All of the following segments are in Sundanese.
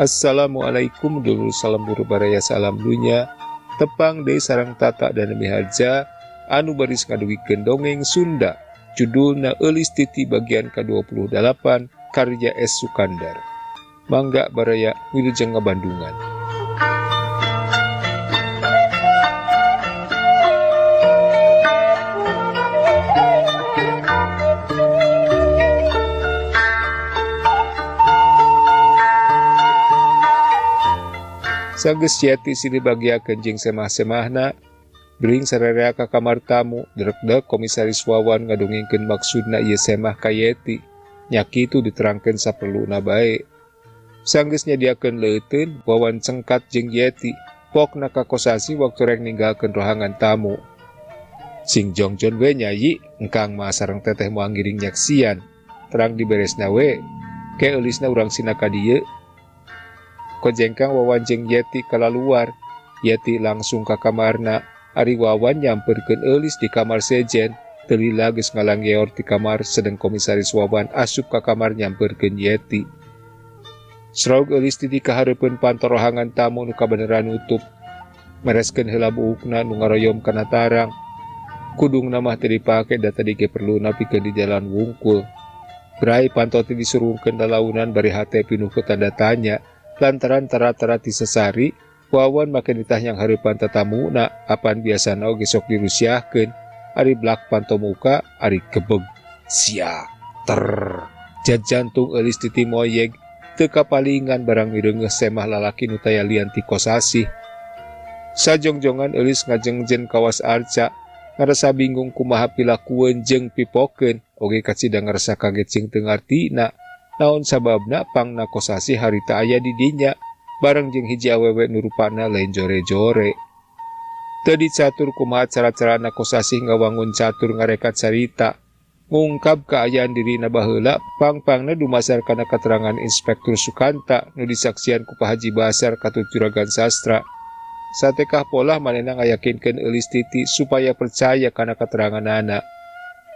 Assalamualaikum dulur, salam buru baraya, salam dunya. Tepang deui sareng Tata dan Miharja anu baris ngadugikeun dongeng Sunda, judulna Eulis Titi bagian ke-28 karya S. Sukandar. Mangga baraya, wilujeng ngabandungan. Sageus Yeti silih bagiakeun jeung semah-semahna, bring sararea ka kamar tamu, drekdek komisaris Wawan ngadongengkeun maksudna ieu semah ka Yeti. Nya kitu diterangkeun saperluna bae. Sanggeus nyadiakeun leuteun, Wawan cengkat jeung Yeti, pokna ka Kosasih waktu rek ninggalkeun rohangan tamu. Sing jongjon we nyayi, engkang mah sareng teteh moal ngiring nyaksian. Terang diberesna we, ke eulisna urang sina ka dieu. Kojengkang Wawan jeung Yeti kalaluar. Yeti langsung ka kamarna. Ari Wawan nyamperkeun Eulis di kamar sejen. Teu lila geus ngalanggeor ti kamar sedeng komisaris Wawan asup ka kamar nyamperkeun Yeti. Srog Eulis titi kahareupeun panto rohangan tamu nu kabeneran nutup. Mereskeun heula buukna nu ngaroyom kana tarang. Kudungna mah teu dipake da tadi ge perluna pikeun di jalan wungkul. Brai panto teh disurungkeun lalaunan bari hate pinuh ku tanda tanya. Lantaran tara-tara tisesari, Wawan make nitah yang hareupan tatamuna, apan biasana oge sok dirusiahkeun. Ari blak panto muka, ari kebeg. Sia, ter. Jajantung Eulis titi moyeg, teu kapalingan barang mireungeuh semah lalaki nu taya lian ti Kosasih. Sajongjongan Eulis ngajengjen kawas arca, ngarasa bingung kumaha pilakueun jeung pipokeun, oge kacida ngarasa kaget jeung teu ngartina. Naon sababna pangna Kosasih harita aya di dinya, bareng jeung hiji awewe nu rupana lain jore-jore. Teu dicatur kumaha cara-carana Kosasih ngawangun catur ngarekat carita, ngungkap kaayaan dirina baheula, pang-pangna dumasar kana katerangan Inspektur Sukanta nu disaksian ku Pak Haji Basar katut Juragan Sastra. Satekah polah manehna ngayakinkeun Eulis Titi supaya percaya kana keteranganana.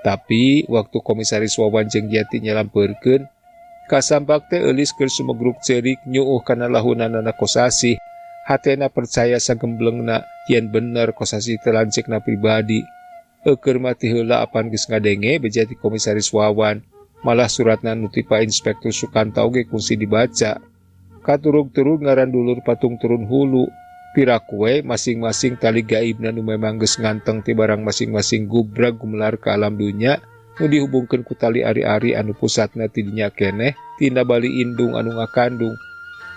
Tapi waktu komisaris Wawan jeung Yeti nyalampeurkeun, kasampak teh Eulis keur sumegruk ceurik nyuuh kana lahunanana Kosasih. Hatena percaya sagemblengna yen bener Kosasih teh lanceukna pribadi. Eukeun mah ti heula apan geus ngadenge beja ti komisaris Wawan. Malah suratna nu ti Pak Inspektur Sukanta oge kungsi dibaca. Katurug-turug ngaran dulur patung turun hulu. Piraku we masing-masing tali gaibna nu memang geus nganteng ti barang masing-masing gubrag gumelar ka alam dunya nu dihubungkeun ku tali ari-ari anu pusatna ti dinya keneh tina bali indung anu ngakandung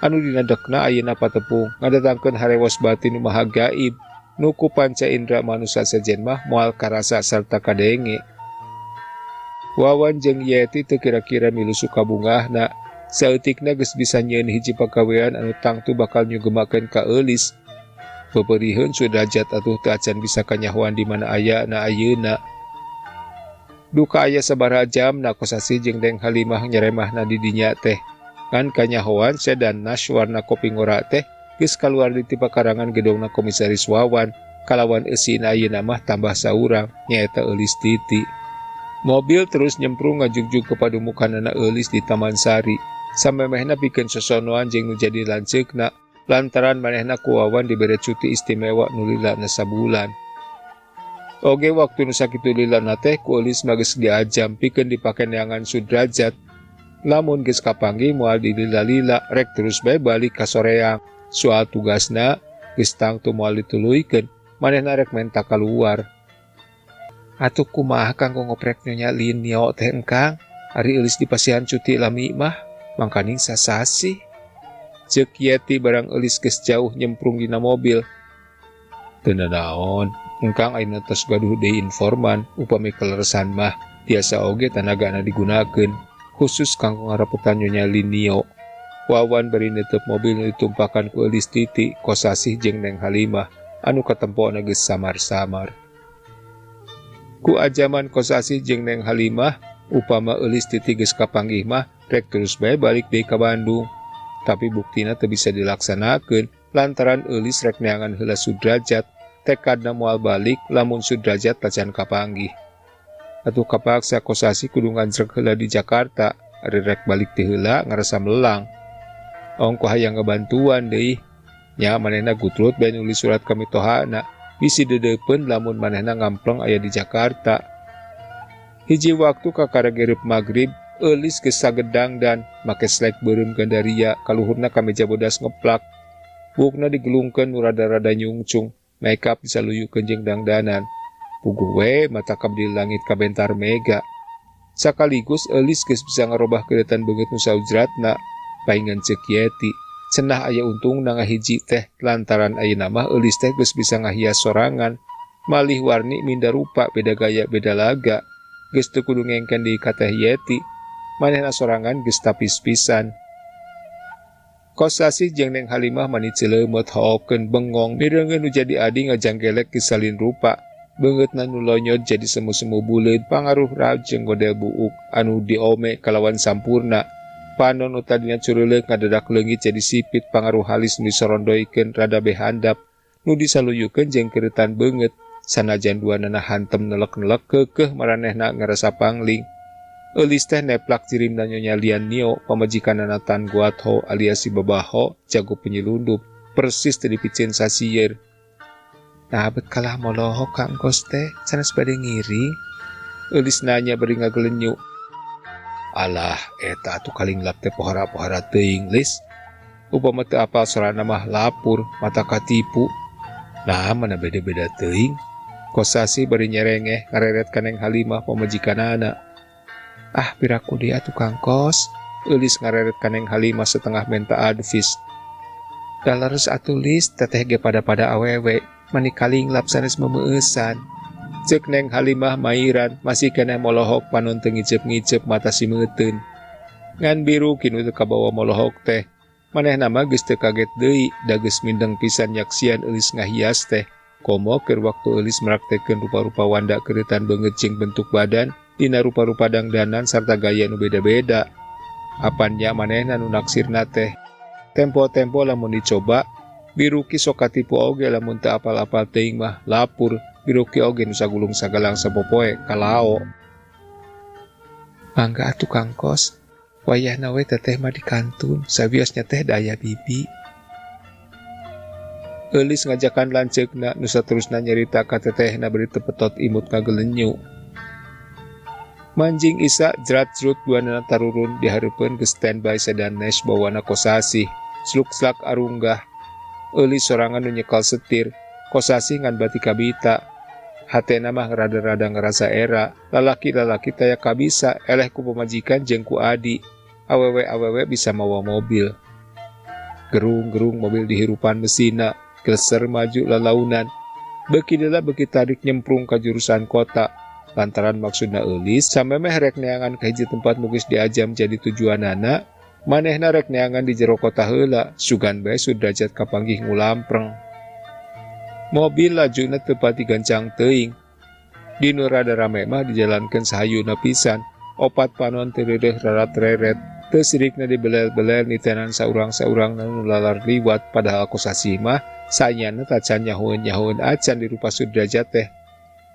anu dinadekna ayeuna patepung ngadatangkeun harewos batin nu maha gaib nu ku panca indra manusa sejen mah moal karasa sarta kadenge. Wawan jeung Yeti teu kira-kira milu sukabungahna. Saeutikna geus bisa nyieun hiji pagawean anu tangtu bakal nyugemakeun ka Eulis. Peperiheun Sudrajat atuh teu acan bisa kanyahoan di mana ayana ayeuna. Duka aya sabaraha jam na Kosasih jeung Neng Halimah nyeremahna di dinya teh. Ngan kanyahoan sedan Nash warna kopi ngora teh geus kaluar di ti pakarangan gedongna komisaris Wawan. Kalawan eusina ayeuna mah tambah saurang nyaeta Eulis Titi. Mobil terus nyemprung ngajugjug ke padumukanana Eulis di Taman Sari. Samemehna pikeun sosonoan jeung nu jadi lanceukna lantaran manehna ku Wawan dibere cuti istimewa nu lilana sabulan. Oge waktu nu sakitu lilana teh ku Eulis mah geus diajam pikeun dipake neangan Sudrajat. Lamun geus kapanggih moal dilila-lila rek terus bae balik ka soreang. Soal tugasna geus tangtu moal dituluykeun, manehna rek menta kaluar. Atuh kumaha kanggo ngoprek Nyonya Linio teh engkang? Ari Eulis dipasihan cuti lami mah, mangkaning sasasih. Ceuk Yeti barang Eulis geus jauh nyemprung dina mobil. Teu nanaon, engkang ayeuna tos gaduh deui informan upami kaleresan mah tiasa oge tanagana digunakeun khusus kanggo ngarapetan Nyonya Linio. Wawan bari neuteub mobil nu ditumpakan ku Eulis Titi, Kosasih jeung Neng Halimah anu katempona geus samar-samar. Ku ajaman Kosasih jeung Neng Halimah, upama Eulis Titi geus kapanggih mah rek terus bae balik deui ka Bandung. Tapi buktina teu bisa dilaksanakeun lantaran Eulis rek neangan heula Sudrajat, tekadna moal balik lamun Sudrajat tacan kapanggih. Atuh kapaksa Kosasih kudu nganjrek heula di Jakarta, ari rek balik teh heula ngarasa melang. Ongkoh hayang ngabantuan deui. Nya manehna gutrut bae nulis surat ka mitohana. Bisi dedeupeun lamun manehna ngampleng aya di Jakarta. Hiji waktu kakara gereup magrib, Eulis geus sagedang dan make slek beureum gandaria kaluhurna ka meja bodas ngeplak. Buukna digelungkeun nu rada-rada nyungcung, makeup disaluyukeun jeung dangdanan. Puguh we mata kabdi langit kabentar mega. Sakaligus Eulis geus bisa ngarobah keretan beungeut nu saujratna. Paingan ceuk Yeti, cenah aya untungna ngahiji teh lantaran ayeuna mah Eulis teh geus bisa ngahias sorangan. Malih warni minda rupa beda gaya beda laga. Geus teu kudu ngengken deui ka Teh Yeti. Manehna sorangan geus tapis pisan. Kosasih jeung Neng Halimah mani ceuleumut hohokeun bengong mireungeun nu jadi adi ngajanggelek geus salin rupa. Beungeutna nu lonyot jadi semu-semu buleud pangaruh raut jeung godel buuk anu diome kalawan sampurna. Panon nu tadina cureuleuh ngadadak leungit jadi sipit pangaruh halis nu disorondoikeun rada behandap nu disaluyukeun jeung keureutan beungeut. Sanajan duanana hantem nelek-nelek keukeuh maranehna ngarasa pangling. Eulis teh neplak jirimna Nyonya Lian Nio, pamajikanana Tan Guatho alias si Babaho, jago penyelundup, persis teu dipicen sasieur. Nah, bet kalah molohok ka engkos teh, sanes bade ngiring. Eulis nanya bari ngagelenyu. Alah, eta atuh kalinglap teh pohara-pohara teuing, Lis. Upama teu apal sorana mah lapur, mata katipu. Nah, mana beda-beda teuing. Kosasih bari nyerengeh ngareret ka Neng Halimah pamajikanana. Ah, piraku deui atuh Kang Kos. Eulis ngareret ka Neng Halimah setengah menta advis. Da leres atuh Lis, teteh ge pada-pada awewe, mani kalinglap sanes memeueusan. Ceuk Neng Halimah mairan, masih keneh molohok panon teu ngiceup-ngiceup mata si meuteun. Ngan biru kinu teu kabawa molohok teh. Manehna mah geus teu kaget deui, da geus mindeng pisan nyaksian Eulis ngahias teh. Komo keur waktu Eulis meraktekeun rupa-rupa wanda keureutan beungeut jeung bentuk badan, dina rupa-rupa dangdanan sarta gaya nu beda-beda. Apan nya manehna nu naksirna teh. Tempo-tempo lamun dicoba, biruki sok katipu oge lamun teu apal-apal teuing mah lapur, biruki oge nu sagulung sagalang sapopoe kalao. Mangga atuh Kang Kos, wayahna we teteh mah dikantun, sawiosnya teh daya bibi. Eulis ngajakan lanceukna nu saterusna nyarita ka tetehna bari teu petot imut ngagelenyu. Manjing Isa jrat-jrut duanana tarurun dihareupeun geus standby sedan Nash bawana Kosasih, sluk-slak arunggah. Eulis sorangan nu nyekal setir, Kosasih ngan bati kabita. Hatena mah rada-rada ngerasa era, lalaki-lalaki taya kabisa eleh ku pamajikan jeung ku adi. Awewe-awewe bisa mawa mobil. Gerung-gerung mobil dihirupan mesina, geleser maju lalaunan. Beuki deula beuki tarik nyemprung ka jurusan kota. Lantaran maksudna Eulis, samemeh rek neangan ka hiji tempat nu geus diajam jadi tujuanana, manehna rek neangan di jero kota heula, sugan bae Sudrajat kapanggih ngulampreng. Mobil lajuna teu pati gancang teuing. Di nu rada rame mah dijalankeun sahayuna pisan, opat panon teu reureuh rarat-reret, teu sirikna dibelel-belel nitenan saurang-saurangna nu lalar liwat, padahal Kosasih mah sanyana tacan nyahoeun-nyahoeun acan di rupa Sudrajat teh.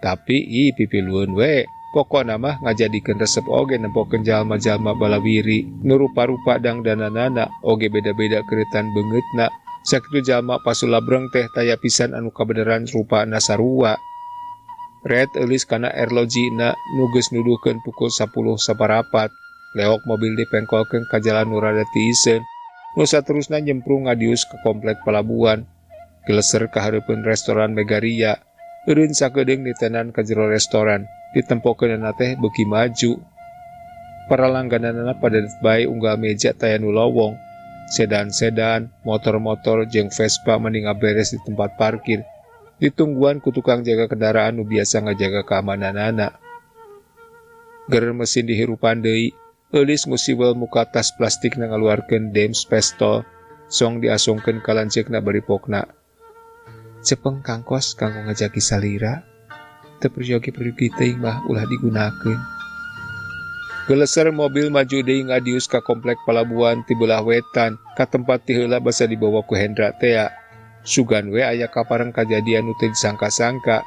Tapi ih pipilueun we, pokona mah ngajadikeun resep oge nempokeun jalma-jalma balawiri, nu rupa-rupa dangdananana oge beda-beda keureutan beungeutna. Sakitu jalma pasulabreng teh taya pisan anu kabeneran rupana sarua. Red eulis kana erlojina nu geus nuduhkeun pukul 10.15. Leok mobil dipengkolkeun ka jalan nu rada tiiseun. Nu saterusna nyemprung ngadius ka komplek pelabuhan. Geleser ka hareupeun restoran Megaria. Eureun sakedeung ditenan ka jero restoran, ditempokeunana teh beuki maju. Para langgananana padedet bae unggal meja taya nu lowong. Sedan-sedan, motor-motor jeung Vespa mending ngaberes di tempat parkir. Ditungguan ku tukang jaga kendaraan nu biasa ngajaga keamananana. Ger mesin dihirupan deui, Eulis ngusiwel muka tas plastik na ngaluarkeun Dems pistol, song diasongkeun ka lanceukna bari pokna. Cepeng Kang Kos kanggo ngajaki salira, teu peryogi-peryogi teuing mah ulah digunakeun. Geleser mobil maju deui ngadius ka komplek pelabuhan ti belah wetan, ka tempat ti heula basa dibawa ku Hendra tea. Sugan we aya kapareng kajadian nu teu disangka-sangka.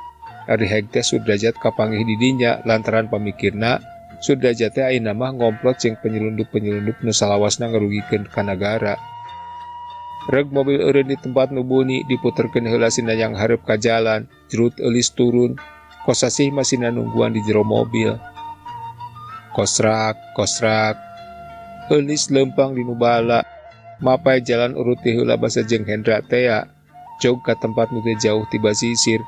Ari heg teh Sudrajat kapanggih di dinya lantaran pamikirna Sudrajat teh ayeuna mah ngomplot jeung penyelundup-penyelundup nu salawasna ngarugikeun ka nagara. Reg mobil eureun di tempat nu buni diputerkeun heula sina yang hareup ka jalan, jrut Eulis turun, kosasih masih nungguan di jero mobil. Kosrak, kosrak. Eulis lempang di nu bala, mapai jalan urut ti heula basa jeung Hendra tea, jog ka tempat nu teu jauh ti basisir.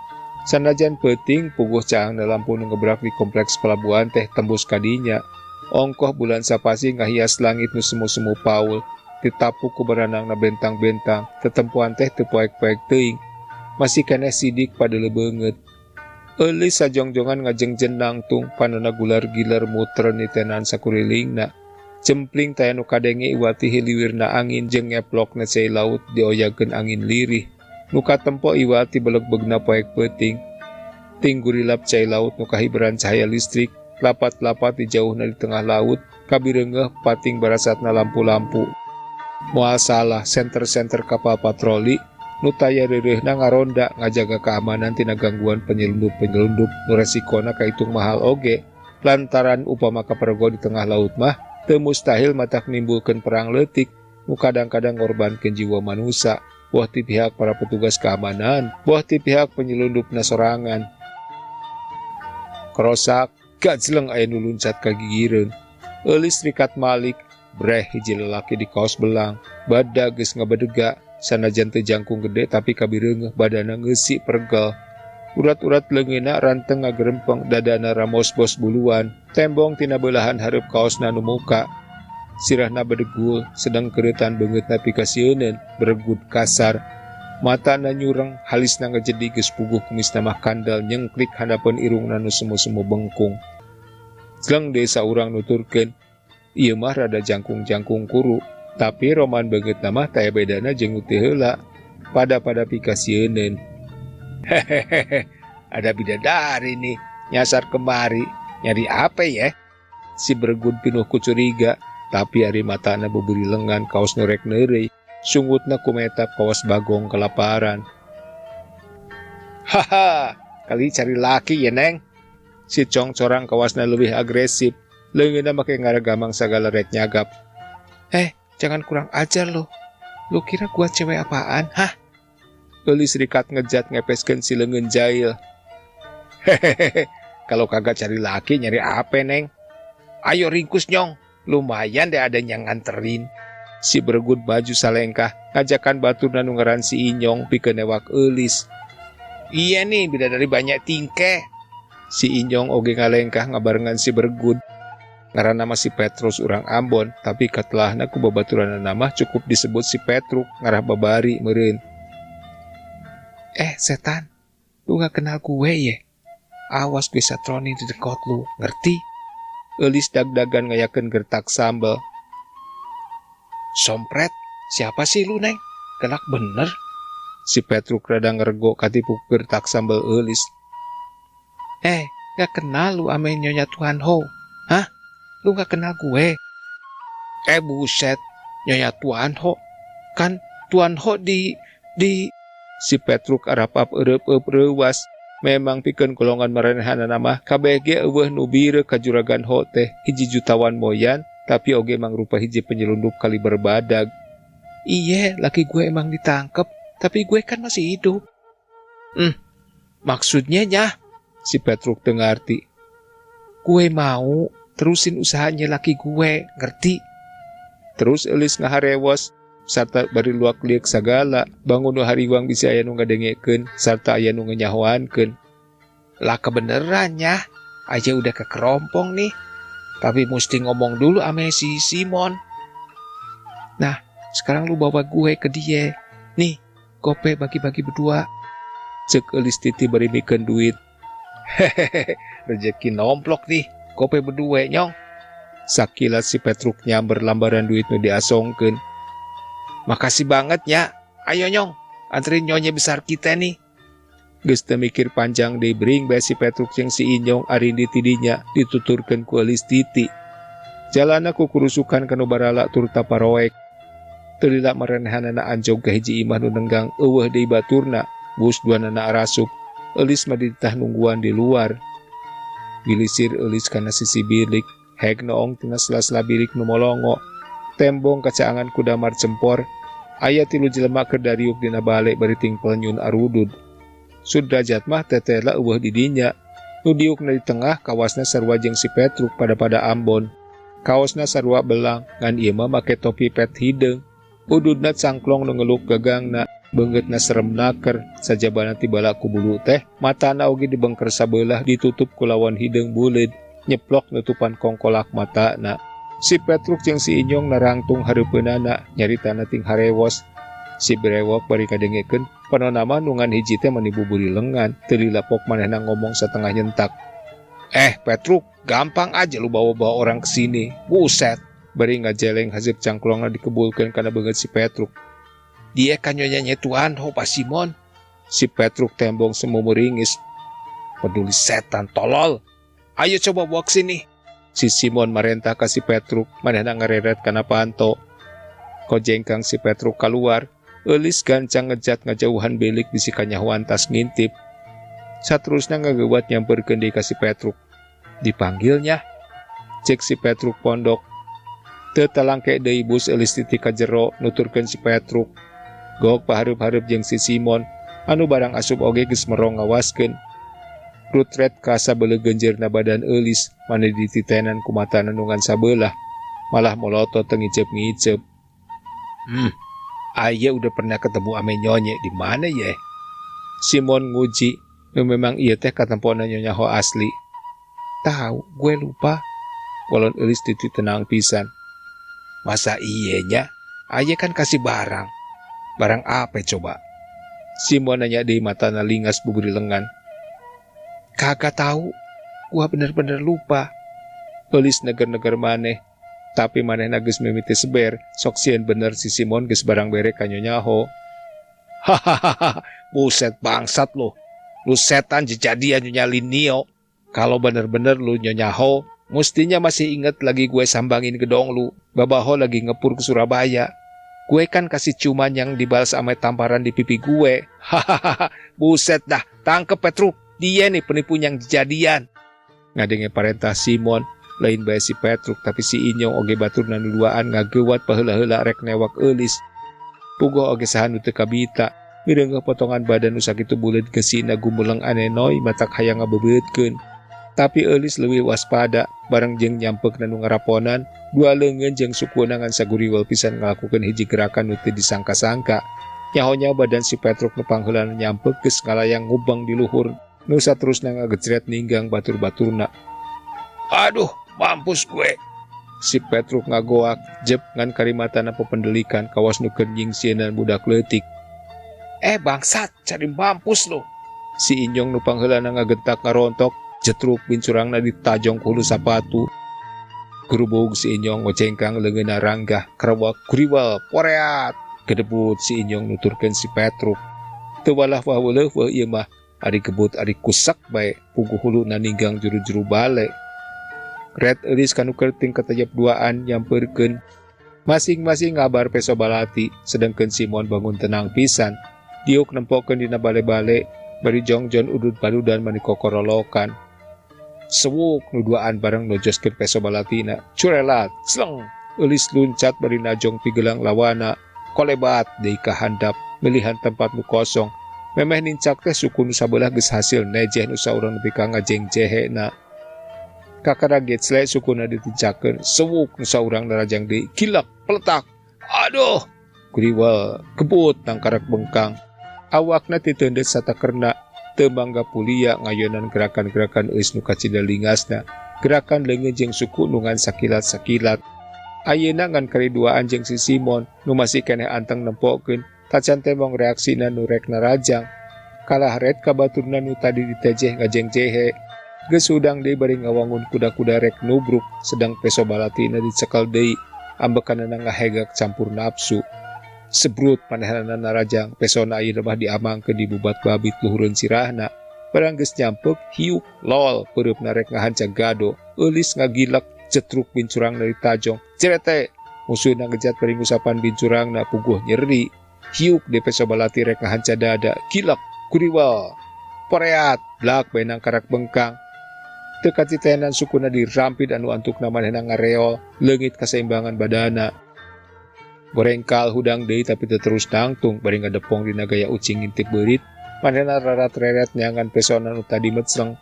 Sanajan peuting puguh caangna lampu nu ngebrak di kompleks pelabuhan teh tembus kadinya. Ongkoh bulan sapasi ngahias langit nu semu-semu paul, ditapuk ku beranangna bentang-bentang, tetempuan teh teu poek-poek teuing. Masih keneh sidik pada lebeungeut. Eulis sajongjongan ngajengjen nangtung, panona gular-gilar muter nitenan sakurilingna. Jempling taya nu kadenge iwati hiliwirna angin jeung ngeplokna cai laut dioyakeun angin lirih. Nu katempo iwati beleg-begna poek peuting. Ting gurilap cai laut nu kahiberan cahaya listrik, lapat-lapat di jauhna di tengah laut, kabireungeuh pating barasatna lampu-lampu. Moal salah senter-senter kapal patroli nu taya reureuhna ngaronda ngajaga keamanan tina gangguan penyelundup-penyelundup nu resikona kaitung mahal oge. Lantaran upama kapergo di tengah laut mah teu mustahil matak nimbulkeun perang leutik nu kadang-kadang ngorbankeun jiwa manusia, boh ti pihak para petugas keamanan, boh ti pihak penyelundupna sorangan. Kerosak, gajleng aya nu luncat ka gigireun. Eulis rikat malik, breh hiji lelaki di kaos belang, bada geus ngabedega, sanajan teu jangkung gede tapi kabireungeuh badana ngeusi pergel. Urat-urat leungeunna ranteng ngagerempeng, dadana ramos-bos buluan, tembong tina beulah hareup kaosna nu muka. Sirahna bedegul, sedang kereutan beungeutna pikasieuneun, beregut kasar. Matana nyureng, halisna ngejedi geus puguh kumisna mah kandel nyengklik handapeun irungna nu semu-semu bengkung. Jleng desa urang nuturkeun, ieu mah rada jangkung-jangkung kuru, tapi roman beungeutna mah taya bedana jeung nu teu heula, pada-pada pikasieuneun. Hehehe, ada bidadari nih, nyasar kemari, nyari apa ya? Si bergud pinuh ku curiga, tapi ari matana beberi lengan kaos norek neureuy, sungutna kumetap kaos bagong kelaparan. Haha, kali cari laki ya neng? Si congcorang kawasna lebih agresif, leungeunna make ngaragamang sagala rek nyagap. Jangan kurang ajar lo. Lo kira gua cewek apaan, hah? Eulis rikat ngejat ngepeskeun si leungeun jail. Hehehe, kalau kagak cari laki nyari apa neng? Ayo ringkus nyong, lumayan deh ada yang nganterin. Si bergut baju salengkah ngajakan baturna nu ngaran si Inyong pikeun newak Eulis. Iya nih, bidadari banyak tingkeh. Si Inyong oge ngalengkah ngabarengan si bergud. Ngaranna mah si Petrus urang Ambon, tapi katelahna ku babaturanna mah cukup disebut si Petruk ngarah babari meureun. Setan, lu gak kenal gue ya? Awas gue satroni di dekot lu, ngerti? Eulis dag-dagan ngayakeun gertak sambel. Sompret, siapa sih lu neng? Gelak bener. Si Petruk rada ngergo katipu gertak sambel Eulis. Gak kenal lu ame Nyonya Tuan Ho? Hah? Lu gak kenal gue? Buset, Nyonya Tuan Ho. Kan Tuan Ho di Si Petruk arapap eureupeup reuwas. Memang pikeun golongan maranehana mah kabeh ge eueuh nu bireuk ka juragan Ho teh hiji jutawan moyan, tapi oge mangrupa hiji penyelundup kaliber badag. Iya, laki gue emang ditangkep, tapi gue kan masih hidup. Maksudnya nyah? Si Petruk teu ngarti. Gue mau terusin usahanya laki gue, ngerti? Terus Eulis ngaharewos sarta bari luak liek sagala, bangun nu hariwang bisi aya nu ngadengekeun sarta aya nu ngenyahoankeun. Lah kebeneran nyah, aja udah kekerompong nih. Tapi mesti ngomong dulu ame si Simon. Nah, sekarang lu bawa gue ke dia. Nih, gope bagi-bagi berdua. Cek Eulis Titi bari mikeun duit. Hehehe, rezeki nomplok nih, gope berdua nyong. Sakilat si Petruk nyamber lambaran duit nu diasongkeun. Makasih banget ya. Ayo nyong, anterin nyonya besar kita nih. Geus teu mikir panjang deui bring bae si Petruk jeung si Inyong arindi tidinya dituturkeun ku Eulis Titi. Jalana ku kurusukan kanu barala turta paroek. Teu lila marenehanana anjog ka hiji imah nu nenggang eueuh deui baturna, bus duanana arasup. Eulis mah dititah nungguan di luar. Gilisir Eulis kana sisi bilik, heg noong tina sela-sela bilik nu molongo. Tembong kacaangan ku damar cempor. Aya 3 jelema keur dariuk dina bale bari tingpel nyun arudud. Sudrajat mah tetela eueuh di dinya. Nu diukna di tengah kawasna sarua jeung si Petruk pada-pada Ambon. Kaosna sarua belang ngan ieu mah make topi pet hideung. Ududna cangklong nu ngeluk gagangna, beungeutna serem naker, sajabana tibala ku bulu teh, matana oge dibengker sabelah ditutup ku lawan hideung buleud, nyeplok nutupan kongkolak matana. Si Petruk jeung si Inyong narangtung hareupeunana, nyaritana ting harewos. Si Brewok bari kadengekeun, panona mah nu ngan hiji teh mani buburi lengan, teu lilapok manehna ngomong satengah nyentak. Petruk, gampang aja lu bawa-bawa orang ke sini. Buset. Bari ngajeleng haseup cangklongna dikebulkeun kana beungeut si Petruk. Dia kan nyonyanya Tuan Ho, Pak Simon. Si Petruk tembong semumuringis. Peduli setan tolol. Ayo coba bawa ke sini. Si Simon marentah ka si Petruk, manehna ngareret kana panto. Kojengkang si Petruk keluar, eulis gancang ngejat ngajauhan belik bisi kanyahoan tas ngintip. Saterusna ngageuwat nyamperkeun deui ka si Petruk. Dipanggilnya. Cek si Petruk pondok. Teu talangke deui bus eulis titik ka jero nuturkeun si Petruk. Gok pahareup-hareup jeung si Simon, anu barang asup oge geus merong ngawaskeun. Rutret kasa beuleugeunjeurna badan eulis, mane dititenan ku matana nu ngan sabelah, malah molotot teu ngiceup-ngiceup. Aya udah pernah ketemu ame nyonye di mana ye? Simon nguji, nu memang ieu teh katempona Nyonya Ho asli. Tahu, gue lupa. Walon eulis titik tenang pisan. Masa iye nya? Aye kan kasih barang. Barang apa coba? Simon nanya di matana lingas buburi lengan. Kagak tahu, gua bener-bener lupa. Eulis neger-neger maneh, tapi manehna geus mimiti seber, sok sieun bener si Simon geus barang bere ka Nyonya Ho. Hahaha, buset bangsat lu. Lu setan jejadian Nyonya Linio. Kalau bener-bener lu Nyonya Ho, mustinya masih inget lagi gue sambangin gedong lu. Babaho lagi ngepur ke Surabaya. Gue kan kasih ciuman yang dibalas sama tamparan di pipi gue. Hahaha, buset dah, tangkep Petruk. Dia nih penipu yang jadian. Ngadenge parentah Simon, lain bae si Petruk tapi si Inyong oge baturna nu duaan ngageuwat paheula-heula rek newak eulis. Puguh oge saha nu teu kabita, mireungeuh potongan badan nu sakitu buleud gesina gumuleng anenoy matak hayang ngabebeutkeun. Tapi eulis leuwih waspada, bareng jeung nyampeukna nu ngaraponan, dua leungeun jeung sukuna ngan saguriwel pisan ngalakukeun hiji gerakan nu teu disangka-sangka. Nyaho-nyaho badan si Petruk nu pangheulana nyampeuk geus ngalayang ngubang di luhur, nu saterusna ngagejret ninggang batur-baturna. Aduh, mampus gue. Si Petruk ngagoak, jep ngan karimatana pependelikan kawas nu keur nyingsieunan budak leutik. Bangsat, cari mampus lu. Si Inyong nu pangheulana ngagentak ngarontok, jetruk bincurangna ditajong ku hulu sapatu. Gerubug si Inyong ngocengkang leungeunna ranggah, kerewak kuriwal, poreat. Gedebut si Inyong nuturkeun si Petruk. Teu walah waweleuh weuh ieu mah, ari gebut ari kusak bae, puguh huluna ninggang juru-juru bale. Red eulis kanu kerting katejep duaan nyamperkeun. Masing-masing ngabar peso balati, sedengkeun Simon bangun tenang pisan. Diuk nempokeun dina bale-bale, bari jongjon udud baludan mani kokorolokan. Sewuk nu duaan bareng nojoskeun peso balatina. Curelat, sleng, eulis luncat bari najong pigelang lawana. Kolebat deui ka handap, milihan tempat nu kosong. Memeh nincak teh suku nu sabelah geus hasil nejeh nu saurang nepi ka ngajengjehena. Kakara gecle sukuna ditincakeun, sewuk nu saurang narajang deui, kilak, peletak. Aduh, kuriwal, kebut nangkarak bengkang. Awakna titeundeut satakerna, teu mangga pulia ngayonan gerakan-gerakan eus nu kacida lingasna, gerakan leungeun jeung suku nu ngan sakilat-sakilat. Ayeuna ngan kariduaan jeung si Simon nu masih keneh anteng nempokeun, tacan tembong reaksina nu rek narajang. Kalah red ka baturna nu tadi ditejeh ngajengjehe. Geus hudang deui bari ngawangun kuda-kuda rek nubruk, sedang peso balatina dicekel deui, ambekanana ngahegak campur nafsu. Sebrut manehanana narajang, pesona ayeuna mah diamangkeun di bubat babit luhureun sirahna. Barang geus nyampek, hiuk, lol, peureupna rek ngahanca gado, eulis ngagilek, cetruk bincurang dari tajong, cerete, musuhna ngejat bari ngusapan bincurangna puguh nyeri. Hiuk de peso balati rek ngahanca dada, gilek, kuriwal, poreat, blak benang karak bengkang. Teu kacitenan sukuna dirampit anu antukna manehna ngareol, leungit kaseimbangan badana. Borengkal hudang deui tapi teu terus nangtung bari ngadepong dina gaya ucing ngintip beurit. Manehna rarat-reret nyangan pesona nu tadi mecleng.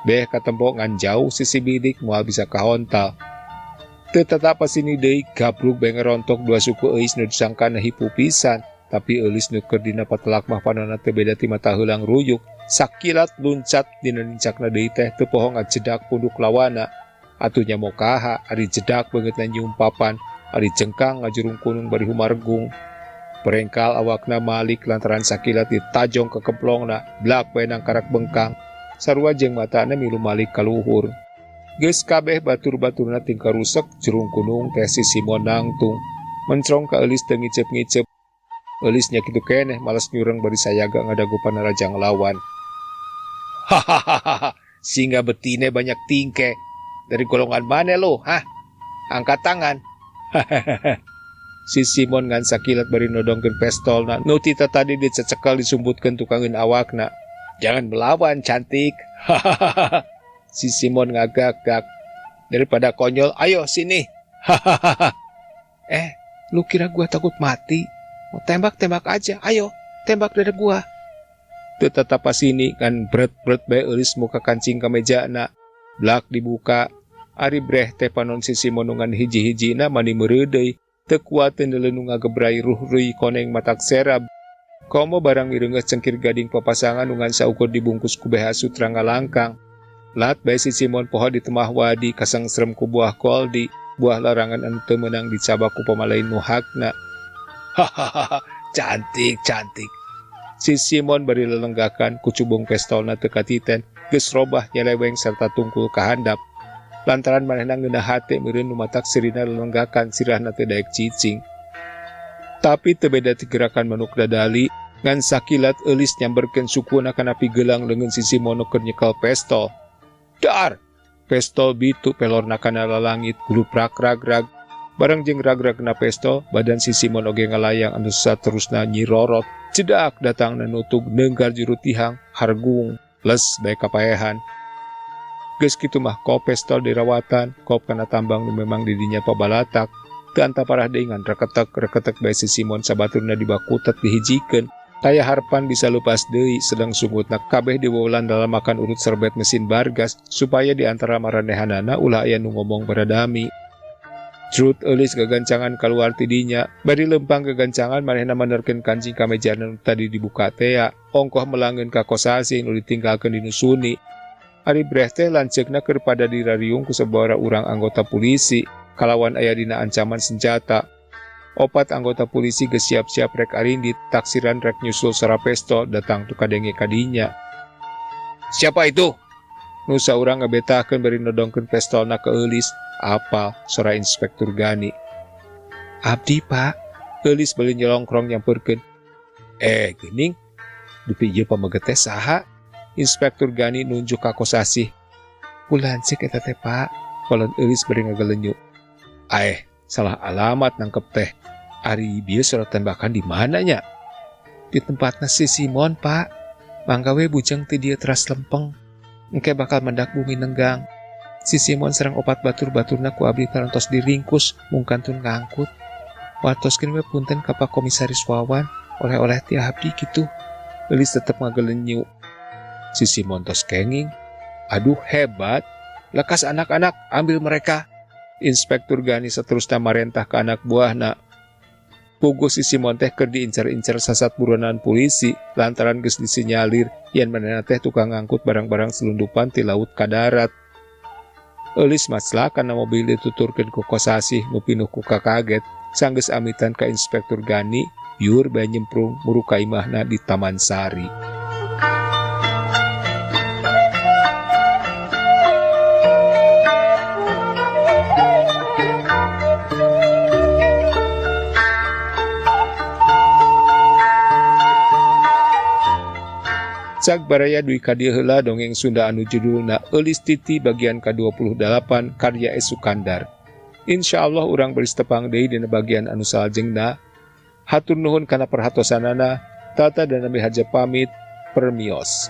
Beh katempo ngan jauh sisi bidik moal bisa kahontal. Teu tetap sini deui gabrug bae ngerontok dua suku euis nu disangkana hipu pisan, tapi eulis nu keur dina patelak mah panonna teu beda ti mata heulang ruyuk. Sakilat luncat dina nincakna deui teh teu poho ngajedak punduk lawana. Atuh nya mokaha ari jedak beungeutna nyumpapan, ari jengkang ngajurung kunung bari humargung. Perengkal awakna malik lantaran sakilat ditajong ke kemplongna, blak bae nangkarak bengkang. Sarua jeung matana milu malik kaluhur. Geus kabeh batur-baturna tingkah rusek jurung kunung teh si Simon nangtung. Mencrong ka eulis teu ngiceup-ngiceup. Eulis nya kitu keneh males nyureng bari sayaga ngadagu panarajang lawan. Hahaha, sehingga betine banyak tingke. Dari golongan mana lo, hah? Angkat tangan. Hahaha. Si Simon ngan sakilat bari nodongkeun pestolna. Nu tita tadi dicecekel disumbutkeun tukangeun awakna. Jangan melawan, cantik. Hahaha. Si Simon ngagak-gak. Daripada konyol, ayo sini. Hahaha. Lu kira gua takut mati? Mau tembak-tembak aja, ayo tembak dada gua. Teu tatapa sini kan bret-bret bae eulis muka kancing ka mejana. Blak dibuka. Ari breh teh panon si Simon nu ngan hiji-hijina mani meureudeuy. Teu kuateun leuleun nu ngagebrai ruh-ruy koneng matak serab. Komo barang mireungeuh cengkir gading papasangan nu ngan saukur dibungkus ku beha sutra ngalangkang. Lat bae si Simon poho di temah wadi kasangserem ku buah koldi, buah larangan anu teu meunang dicabak ku pamalain nu hakna. Hahaha, cantik, cantik. Si Simon bari lelenggakan kucubung pestolna teu katiten, geus robah nyeleweng serta tungkul ka handap. Lantaran manehna ngeunah hate meureun nu matak sirina lelenggakan sirahna teu daek cicing. Tapi teu beda ti gerakan manuk dadali, ngan sakilat eulis nyamberkeun sukuna kana pigelang leungeun si Simon nu keur nyekel pestol. Dar! Pestol bitu pelorna kana lalangit gluprak ragrag. Bareng jeung ragragna pestol, badan si Simon oge ngalayang anu saterusna nyirorot. Cedak datangna nutug neunggar juru tihang, hargung, les bae kapaehan. Geus kitu mah kop pestol dirawatan, kop kana tambang nu memang didinya pabalatak. Teu antaparah deui ngan reketek-reketek bae si Simon sabaturna dibakutet dihijikeun. Taya harpan bisa lepas deui sedang sungutna kabeh diwolan dalam makan urut serbet mesin bargas supaya di antara maranehanana ulah aya nu ngomong baradami. Truth eulis gagancangan kaluar ti dinya, bari lempang gagancangan manehna manerkeun kancing ka mejana nu tadi dibuka tea, ongkoh melangeun ka kosasih nu ditinggalkeun di nu suni. Ari breh teh lanceukna keur pada dirariung ku sababaraha urang anggota polisi, kalawan aya dina ancaman senjata. Opat anggota polisi geus siap-siap rek arindit, taksiran rek nyusul sora pestol datang tu kadenge kadinya. Siapa itu? Nu saurang ngabetahkeun bari nodongkeun pestolna ka eulis. Apal sora Inspektur Gani. Abdi, Pak. Eulis beli nyelongkrong nyamperkeun. Geuning. Dupi ieu pameget teh saha? Inspektur Gani nunjuk ka Kosasih. Ku lanceuk eta teh, Pak. Kolon eulis bari ngagelenyu. Aeh, salah alamat nangkep teh. Ari bieu surat tembakan di mana nya? Di tempatna si Simon, Pak. Mangga we bujeng ti dieu teras lempeng. Engke bakal mendak bumi nenggang. Si Simon serang opat batur-baturna ku abdi tarantos diringkus mung kantun ngangkut. Watoskeun we punten ka Pak Komisaris Wawan, oleh-oleh ti abdi kitu. Eulis tetep ngagelenyu. Si Simon tos kenging. Aduh hebat. Lekas anak-anak, ambil mereka. Inspektur Gani seterusnya marentah ke anak buahna. Puguh si Simon teh keur diincar-incar sasat buronan polisi lantaran geus disinyalir yen manehna teh tukang ngangkut barang-barang selundupan ti laut ka darat. Eulis maslak kana mobil dituturkeun ku Kosasih nu pinuh ku kakaget sanggeus amitan ka Inspektur Gani yur bae nyemprung muru ka imahna di Taman Sari. Cag baraya duwi ka dieu heula dongeng Sunda anu judulna Eulis Titi bagian ka-28 karya E. Sukandar. Insyaallah urang baris tepang deui dina bagian anu salajengna. Hatur nuhun kana perhatosanana. Tata dan Nami Haja pamit, permios.